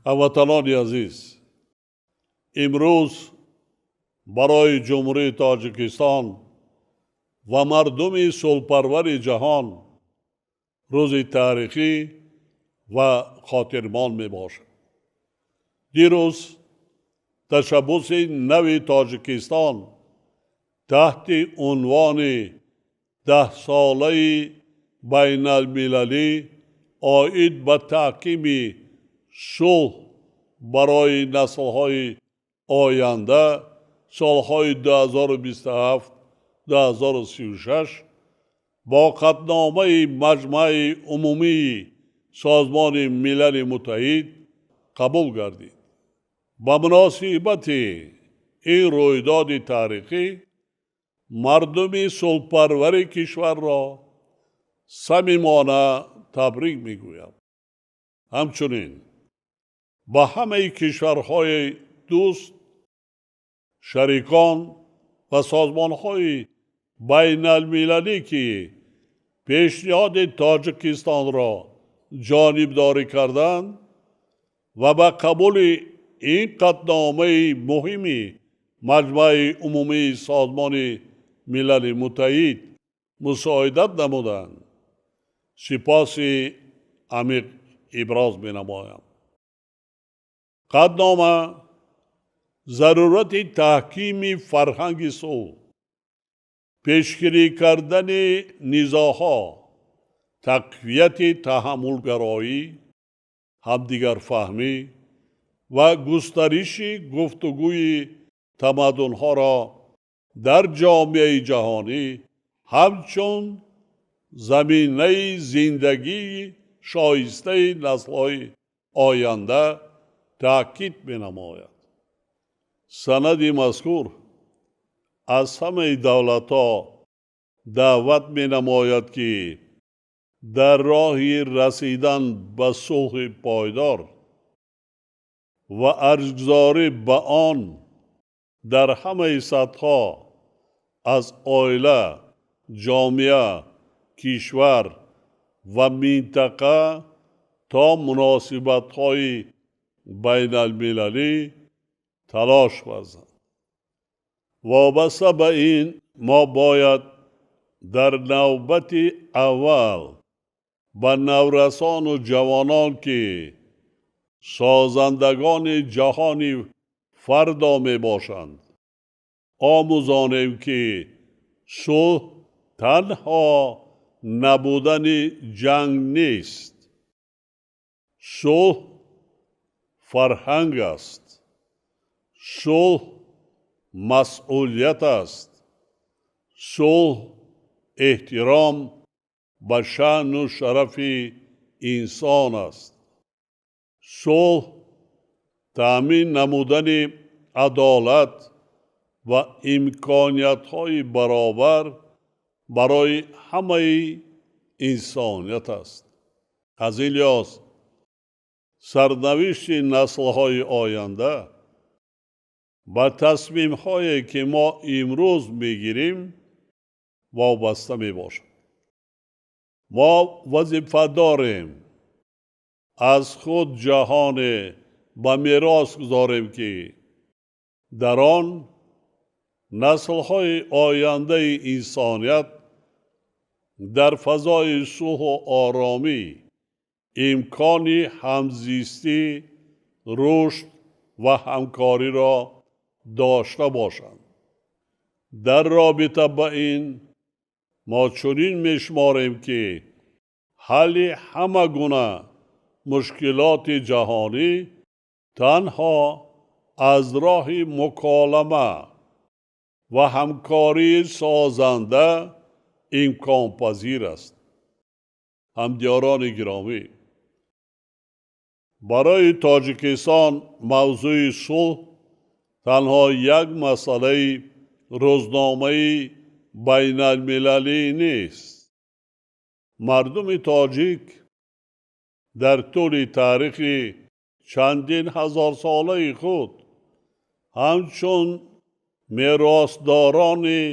Ҳамватанони азиз, имрӯз барои Ҷумҳурии Тоҷикистон ва мардуми сулҳпарвари ҷаҳон рӯзи таърихӣ ва хотирмон мебошад. Дирӯз ташаббуси нави Тоҷикистон таҳти унвони Даҳсолаи байналмилалӣ оид ба таҳкими сулҳ барои наслҳои оянда, солҳои 2027-2036, бо қатъномаи Маҷмаи Умумии Созмони Милали Муттаҳид қабул гардид. Ба муносибати ин рӯйдоди таърихӣ мардуми сулҳпарвари кишварро самимона табрик мегӯям. Ҳамчунин ба ҳамаи кишварҳои дӯст, шарикон ва созмонҳои байналмилалӣ, ки пешниҳоди Тоҷикистонро ҷонибдорӣ карданд ва ба қабули ин қатъномаи муҳими Маҷмаи Умумии Созмони Милали Муттаҳид мусоидат намуданд, сипоси амиқ иброз менамоям. Қатънома зарурати таҳкими фарҳанги сулҳ, пешгирӣ кардани низоъҳо, тақвияти таҳаммулгароӣ, ҳамдигарфаҳмӣ ва густариши гуфтугӯи тамаддунҳоро дар ҷомеаи ҷаҳонӣ ҳамчун заминаи зиндагии шоистаи наслҳои оянда таъкид менамояд. Санади мазкур аз ҳамаи давлатҳо даъват менамояд, ки дар роҳи расидан ба сулҳи пойдор ва арҷгузорӣ ба он дар ҳамаи сатҳҳо, аз оила, ҷомеа, кишвар ва минтақа то муносибатҳои байналмилалӣ, талош варзанд. Вобаста ба ин, мо бояд дар навбати аввал ба наврасону ҷавонон, ки созандагони ҷаҳони фардо мебошанд, омӯзонем, ки сулҳ танҳо набудани ҷанг нест. Сулҳ фарҳанг аст. Сулҳ масъулият аст. Сулҳ эҳтиром ба шаъну шарафи инсон аст. Сулҳ таъмин намудани адолат ва имкониятҳои баробар барои ҳамаи инсоният аст. Аз ин лиҳоз сарнавишти наслҳои оянда ба тасмимҳое, ки мо имрӯз мегирем, вобаста мебошад. Мо вазифа дорем аз худ ҷаҳоне ба мерос гузорем, ки дар он наслҳои ояндаи инсоният дар фазои сулҳу оромӣ имкони ҳамзистӣ, рушд ва ҳамкориро дошта бошанд. Дар робита ба ин мо чунин мешуморем, ки ҳалли ҳама гуна мушкилоти ҷаҳонӣ танҳо аз роҳи муколама ва ҳамкории созанда имконпазир аст. Ҳамдиёрони гиромӣ, барои Тоҷикистон мавзӯи сулҳ танҳо як масъалаи рӯзномаи байналмилалӣ нест. Мардуми тоҷик дар тӯли таърихи чандин ҳазорсолаи худ ҳамчун меросдорони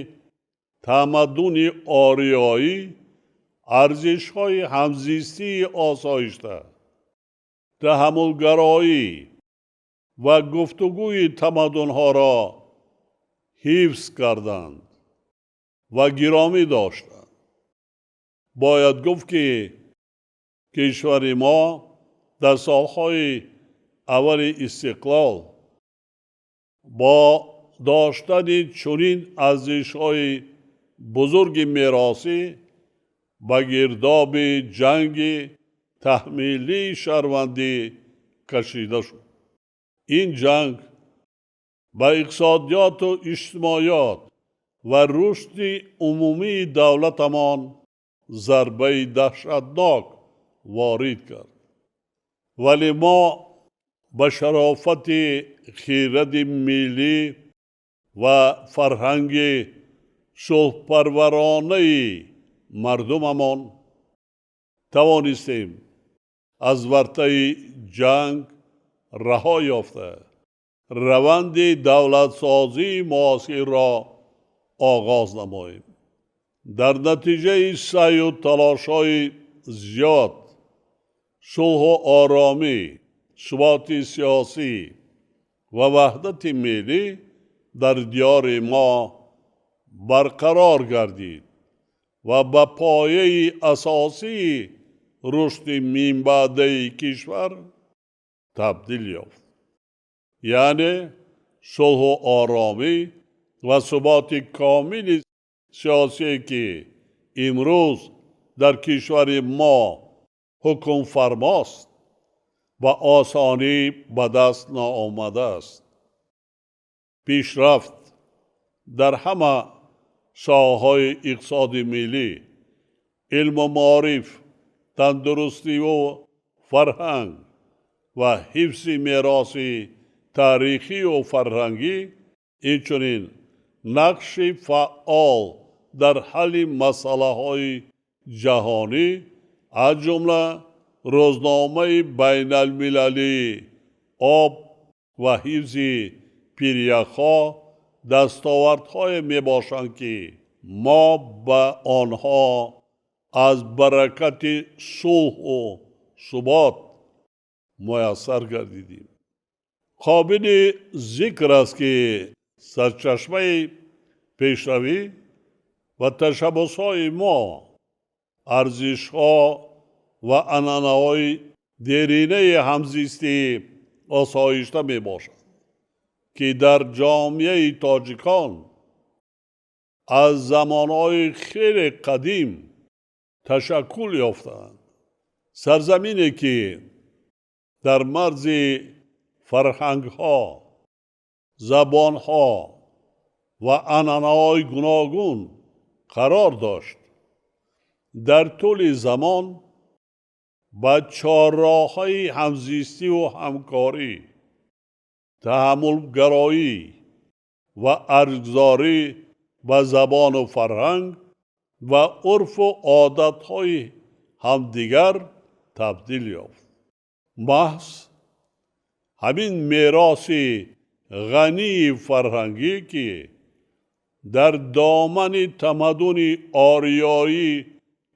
тамаддуни ориёӣ арзишҳои ҳамзистии осоишта, Таҳаммулгароӣ ва гуфтугӯи тамаддунҳоро ҳифз карданд ва гиромӣ доштанд. Бояд гуфт, ки кишвари мо дар солҳои аввали истиқлол бо доштани чунин арзишҳои бузурги меросӣ ба гирдоби ҷанги таҳмилии шаҳрвандӣ кашида шуд. Ин ҷанг ба иқтисодиёту иҷтимоиёт ва рушди умумии давлатамон зарбаи даҳшатнок ворид кард. Вале мо ба шарофати хиради миллӣ ва фарҳанги сулҳпарваронаи мардумамон тавонистем аз вартаи ҷанг раҳо ёфта, раванди давлатсозии муосирро оғоз намоем. Дар натиҷаи саъю талошҳои зиёд сулҳу оромӣ, суботи сиёсӣ ва ваҳдати миллӣ дар диёри мо барқарор гардид ва ба пояи асосии рушди минбаъдаи кишвар табдил ёфт. Яъне сулҳу оромӣ ва суботи комили сиёсие, ки имрӯз дар кишвари мо ҳукмфармост, ба осонӣ ба даст наомадааст. Пешрафт дар ҳама соҳаҳои иқтисоди миллӣ, илму маориф, тандурустиву фарҳанг ва ҳифзи мероси таърихию фарҳангӣ, инчунин нақши фаъол дар ҳалли масъалаҳои ҷаҳонӣ, аз ҷумла рӯзномаи байналмилалии об ва ҳифзи пиряхҳо дастовардҳое мебошанд, ки мо ба онҳо аз баракати сулҳу субот муяссар гардидем. Қобили зикр аст, ки сарчашмаи пешравӣ ва ташаббусҳои мо арзишҳо ва анъанаҳои деринаи ҳамзистии осоишта мебошад, ки дар ҷомеаи тоҷикон аз замонҳои хеле қадим ташаккул ёфтаанд. Сарзамине, ки дар марзи фарҳангҳо, забонҳо ва анъанаҳои гуногун қарор дошт, дар тӯли замон ба чорроҳаи ҳамзистиву ҳамкорӣ, таҳаммулгароӣ ва арҷгузорӣ ба забону фарҳанг ва урфу одатҳои ҳамдигар табдил ёфт. Маҳз ҳамин мероси ғании фарҳангӣ, ки дар домани тамаддуни ориёӣ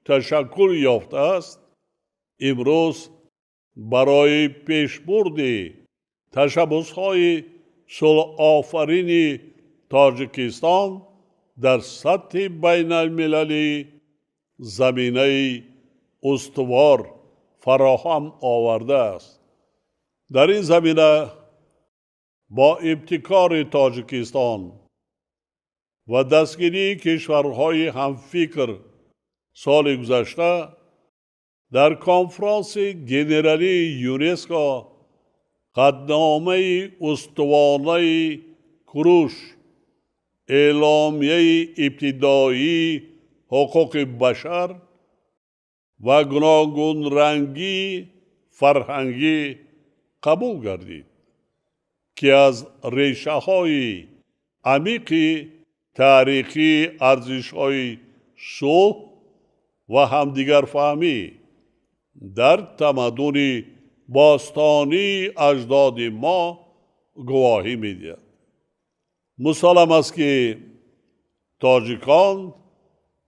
ташаккул ёфтааст, имрӯз барои пешбурди ташаббусҳои сулҳофарини Тоҷикистон дар сатҳи байналмилалӣ заминаи устувор фароҳам овардааст. Дар ин замина бо ибтикори Тоҷикистон ва дастгирии кишварҳои ҳамфикр соли гузашта дар конфронси генералии ЮНЕСКО қатъномаи устувонаи Куруш, эъломияи ибтидоии ҳуқуқи башар ва гуногунрангии фарҳангӣ қабул гардид, ки аз решаҳои амиқи таърихии арзишҳои сулҳ ва ҳамдигарфаҳмӣ дар тамаддуни бостонии аҷдоди мо гувоҳӣ медиҳад. Мусаллам аст, ки тоҷикон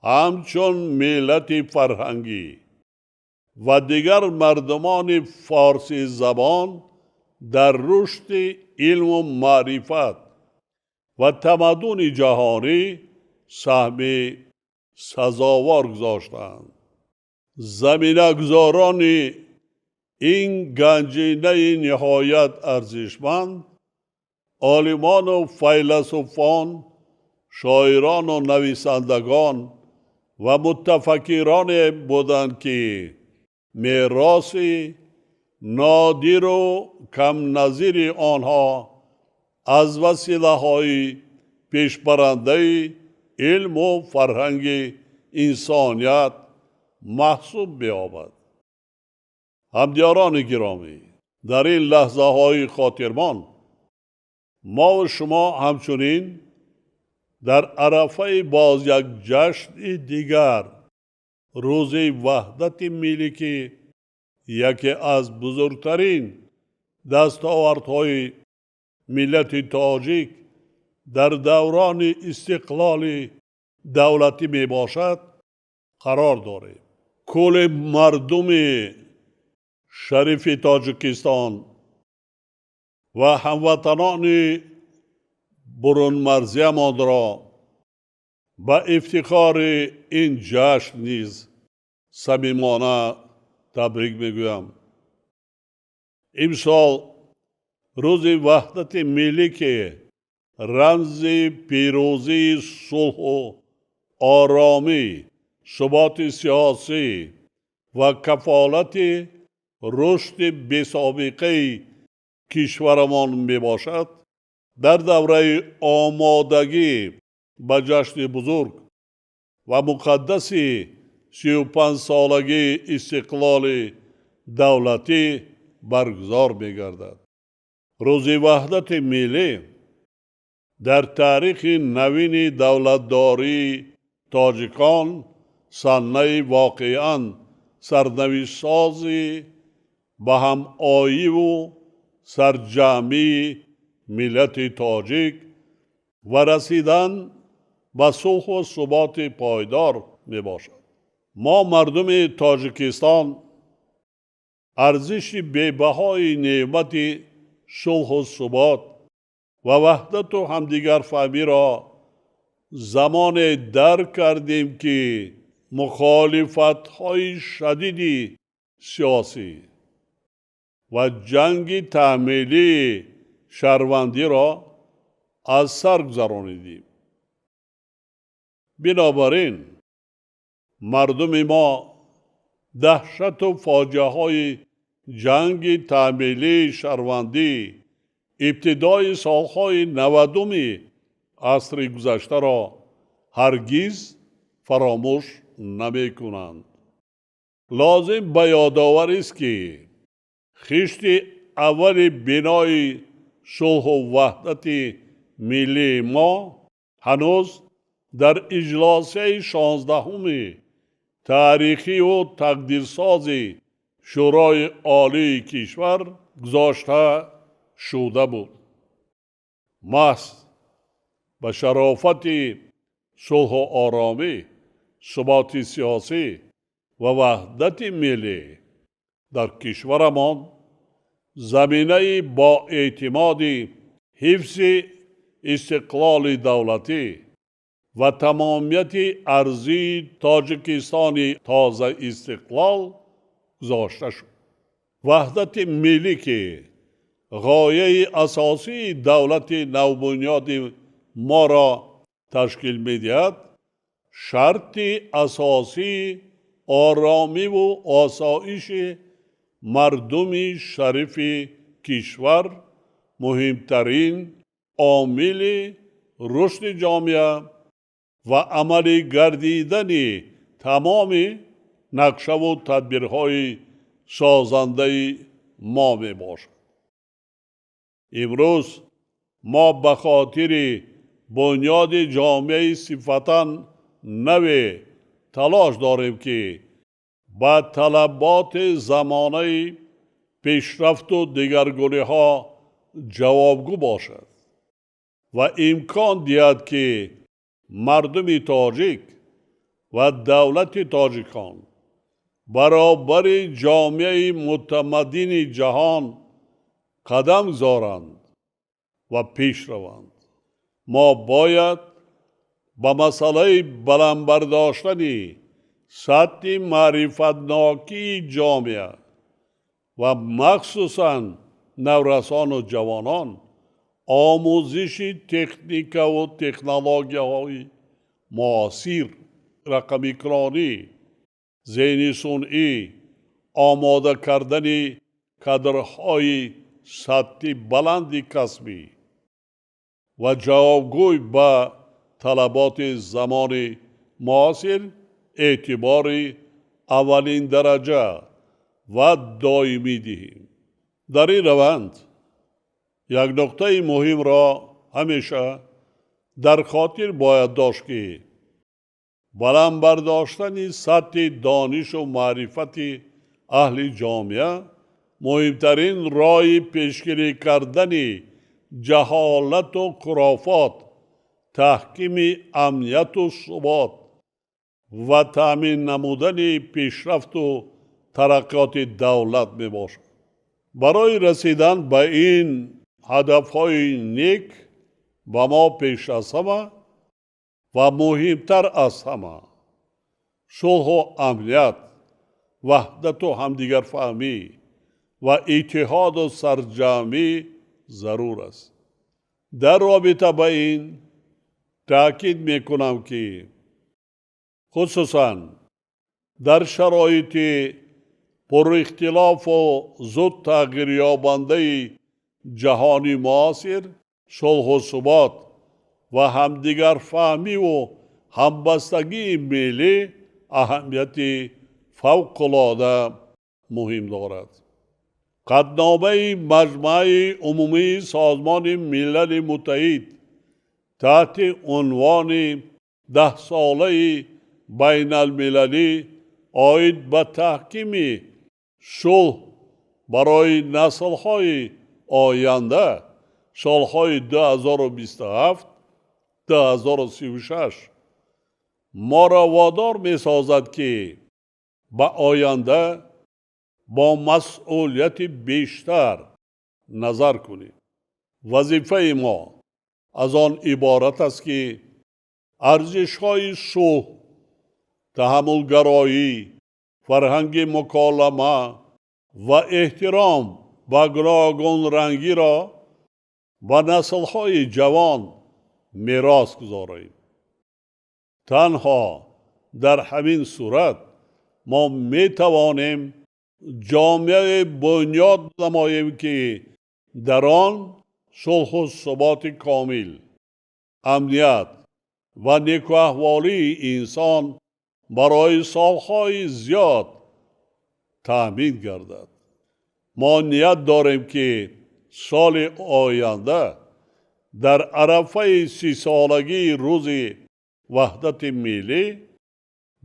ҳамчун миллати фарҳангӣ Ва дигар мардумони форсизабон дар рушди илму маърифат ва тамаддуни ҷаҳонӣ саҳми сазовор гузоштаанд. Заминагузорони ин ганҷинаи ниҳоят арзишманд олимону файласуфон, шоирону нависандагон ва мутафаккироне буданд, ки мероси нодиру камназири онҳо аз василаҳои пешбарандаи илму фарҳанги инсоният маҳсуб меёбад. Ҳамдиёрони гиромӣ, дар ин лаҳзаҳои хотирмон мову шумо ҳамчунин дар арафаи боз як ҷашни дигар, рӯзи ваҳдати миллӣ, ки яке аз бузургтарин дастовардҳои миллати тоҷик дар даврони истиқлоли давлатӣ мебошад, қарор дорем. Кулли мардуми шарифи Тоҷикистон ва ҳамватанони бурунмарзиямонро ба ифтихори ин ҷашн низ самимона табрик мегӯям. Имсол рӯзи ваҳдати миллӣ, ки рамзи пирӯзии сулҳу оромӣ, суботи сиёсӣ ва кафолати рушди бесобиқаи кишварамон мебошад, дар давраи омодагӣ ба ҷашни бузург ва муқаддаси 35-солагии истиқлоли давлатӣ баргузор мегардад. Рӯзи ваҳдати миллӣ дар таърихи навини давлатдории тоҷикон саҳнаи воқеан сарнавиштсози ба ҳамоиву сарҷамъии миллати тоҷик ва расидан ба сулҳу суботи пойдор мебошад. Мо, мардуми Тоҷикистон, арзиши бебаҳои неъмати сулҳу субот ва ваҳдату ҳамдигарфаҳмиро замоне дарк кардем, ки мухолифатҳои шадиди сиёсӣ ва ҷанги таҳмилии шаҳрвандиро аз сар гузаронидем. Бинобар ин мардуми мо даҳшату фоҷиаҳои ҷанги таҳмилии шаҳрвандӣ ибтидои солҳои 90-уми асри гузаштаро ҳаргиз фаромӯш намекунанд. Лозим ба ёдоварист, ки хишти аввали бинои сулҳу ваҳдати миллии мо ҳанӯз дар иҷлосияи 16-уми таърихию тақдирсози Шӯрои Олии кишвар гузошта шуда буд. Маҳз ба шарофати сулҳу оромӣ, суботи сиёсӣ ва ваҳдати миллӣ дар кишварамон заминаи боэътимоди ҳифзи истиқлоли давлатӣ ва тамомияти арзии Тоҷикистони тозаистиқлол гузошта шуд. Ваҳдати миллӣ, ки ғояи асосии давлати навбунёди моро ташкил медиҳад, шарти асосии оромиву осоиши мардуми шарифи кишвар, муҳимтарин омили рушди ҷомеа ва амалӣ гардидани тамоми нақшаву тадбирҳои созандаи мо мебошад. Имрӯз мо ба хотири бунёди ҷомеаи сифатан наве талош дорем, ки ба талаботи замонаи пешрафту дигаргуниҳо ҷавобгӯ бошад ва имкон диҳад, ки мардуми тоҷик ва давлати тоҷикон Баробари ҷомеаи мутамаддини ҷаҳон қадам гузоранд ва пеш раванд. Мо бояд ба масъалаи баланд бардоштани сатҳи маърифатнокии ҷомеа ва махсусан наврасону ҷавонон, омӯзиши техникаву технологияҳои муосир, рақамикунонӣ, зеҳни сунъӣ, омода кардани кадрҳои сатҳи баланди касбӣ ва ҷавобгӯй ба талаботи замони муосир эътибори аввалиндараҷа ва доимӣ диҳем. Дар ин раванд як нуқтаи муҳимро ҳамеша дар хотир бояд дошт, ки баланд бардоштани сатҳи донишу маърифати аҳли ҷомеа муҳимтарин роҳи пешгирӣ кардани ҷаҳолату хурофот, таҳкими амнияту субот ва таъмин намудани пешрафту тараққиёти давлат мебошад. Барои расидан ба ин ҳадафҳои нек ба мо пеш аз ҳама ва муҳимтар аз ҳама сулҳу амният, ваҳдату ҳамдигарфаҳмӣ ва иттиҳоду сарҷамъӣ зарур аст. Дар робита ба ин таъкид мекунам, ки хусусан дар шароити пурихтилофу зуд тағйирёбандаи ҷаҳони муосир сулҳу субот ва ҳамдигарфаҳмиву ҳамбастагии миллӣ аҳамияти фавқулода муҳим дорад. Қатъномаи Маҷмаи Умумии Созмони Милали Муттаҳид таҳти унвони Даҳсолаи байналмилалӣ оид ба таҳкими сулҳ барои наслҳои оянда, солҳои 2027 2036, моро водор месозад, ки ба оянда бо масъулияти бештар назар кунем. Вазифаи мо аз он иборат аст, ки арзишҳои сулҳ, таҳаммулгароӣ, фарҳанги муколама ва эҳтиром ба гуногунрангиро ба наслҳои ҷавон мерос гузорем. Танҳо дар ҳамин сурат мо метавонем ҷомеае бунёд намоем, ки дар он сулҳу суботи комил, амният ва некуаҳволии инсон барои солҳои зиёд таъмин гардад. Мо ният дорем, ки соли оянда дар арафаи 30-солагии Рӯзи ваҳдати миллӣ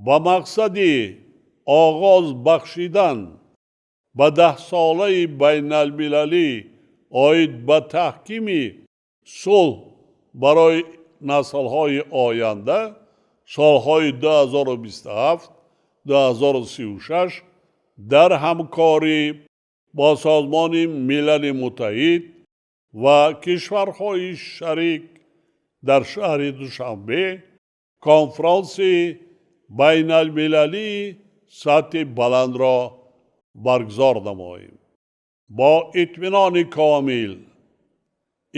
ба мақсади оғоз бахшидан ба Даҳсолаи байналмилалӣ оид ба таҳкими сулҳ барои наслҳои оянда, солҳои 2027 2036, дар ҳамкорӣ бо Созмони Милали Муттаҳид ва кишварҳои шарик дар шаҳри Душанбе конфронси байналмилалии сатҳи баландро баргузор намоем. Бо итминони комил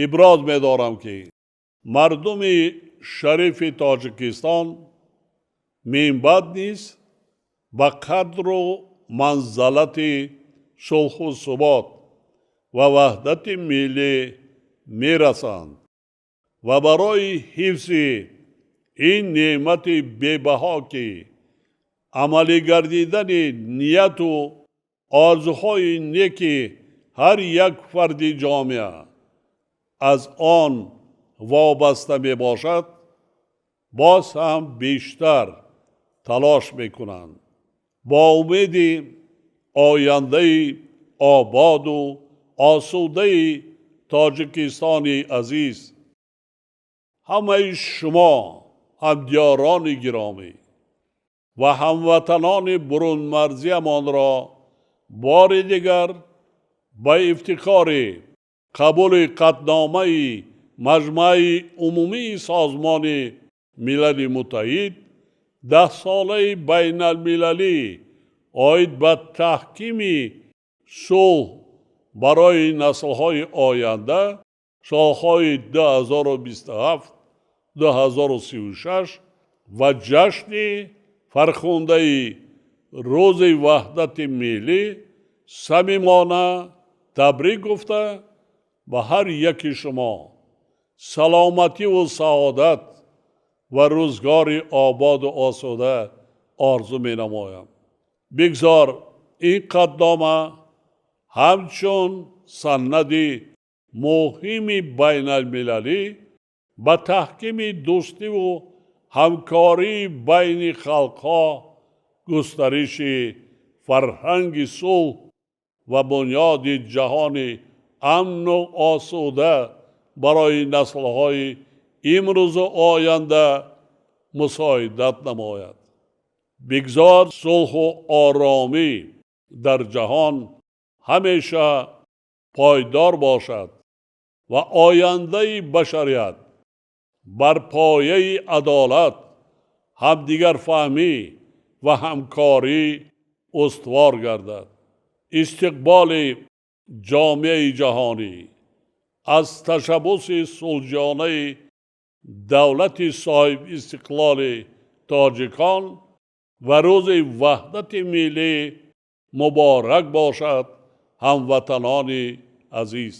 иброз медорам, ки мардуми шарифи Тоҷикистон минбаъд низ ба қадру манзалати сулҳу субот ва ваҳдати миллӣ мерасанд ва барои ҳифзи ин неъмати бебаҳо, ки амалӣ гардидани нияту орзуҳои неки ҳар як фарди ҷомеа аз он вобаста мебошад, боз ҳам бештар талош мекунанд. Бо умеди ояндаи ободу осудаи Тоҷикистони азиз, ҳамаи шумо, ҳамдиёрони гиромӣ, Ва ҳамватанони бурунмарзиямонро бори дигар ба ифтихори қабули қатъномаи Маҷмаи Умумии Созмони Милали Муттаҳид, Даҳсолаи байналмилалӣ оид ба таҳкими сулҳ барои наслҳои оянда, солҳои 2027-2036 ва ҷашни фархундаи Рӯзи Ваҳдати Миллӣ самимона табрик гуфта, ба ҳар яки шумо саломативу саодат ва рӯзгори ободу осуда орзу менамоям. Бигзор ин қатънома ҳамчун санади муҳими байналмилалӣ ба таҳкими дӯстиву ҳамкории байни халқҳо, густариши фарҳанги сулҳ ва бунёди ҷаҳони амну осуда барои наслҳои имрӯзу оянда мусоидат намояд. Бигзор сулҳу оромӣ дар ҷаҳон ҳамеша пойдор бошад ва ояндаи башарият бар пояи адолат, ҳамдигарфаҳмӣ ва ҳамкорӣ устувор гардад. Истиқболи ҷомеаи ҷаҳонӣ аз ташаббуси сулҳҷӯёнаи давлати соҳибистиқлоли тоҷикон ва Рӯзи Ваҳдати Миллӣ муборак бошад, ҳамватанони азиз.